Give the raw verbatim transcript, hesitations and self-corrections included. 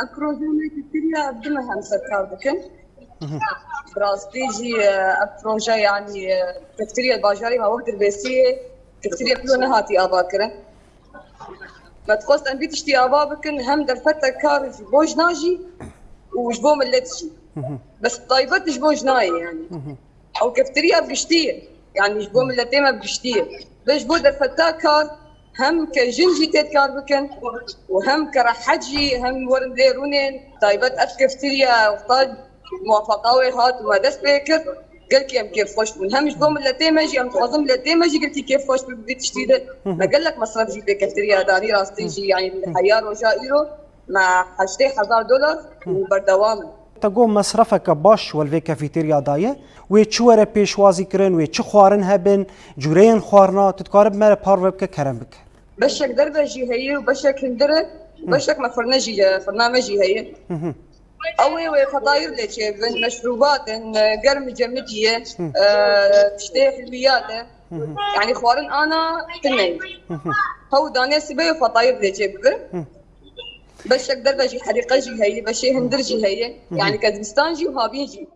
Ev proje me kiriye, ev du meh em ser kar dikin. Bi rastî jî, e, ev proje, yanî, e, kefteriya bajarê me wek Dirbêsiyê, kefteriya pilo nehatî ava kirin. Me dixwest em vî tiştî ava bikin, hem derfeta kar ji bo jina jî û ji bo milet jî. Bes taybet ji bo jinayê, yanî. Ew kefteriya bi giştî ye. Yanî ji bo miletê me bi giştî ye. Ve ji bo derfeta kar hem ke jin jî tê kar bikin û hem ke rehet jî hem werin lê rûnên taybet ev kefteriya wexta muwafeqa wê hat û me dest pê kir. Gelkî em kêfxweş bûn. Hem ji bo miletê me jî, em dixwazin miletê me jî gelkî kêfxweş bi vî tiştî de. Me gelek mesref jî pê kefteriya danî, rastî jî, yanî li heya roja îro me heştê hezar dolar û berdewam e. Te got mesrefeke baş wel vê kefeterya daye. Wê çi were pêşwazî kirin, wê çi xwarin hebin, cûreyên xwarina, tu dikarî bi me re parve bike, kerem bike. Beşek derve jî heye û beşek hundir e, beşek me firne jî, firna me jî heye. Ew ê wê fetayir lê çêbin, meşrûbat in, germ cemidî ye, e, tiştê hilwiyat e. Yanî xwarin ana tune ye. Hew danê sibê wê fetayir lê çêbibin. Beşek derve jî herîqe jî heye, beşê hundir jî heye. Yanî ke zivistan jî û havîn jî.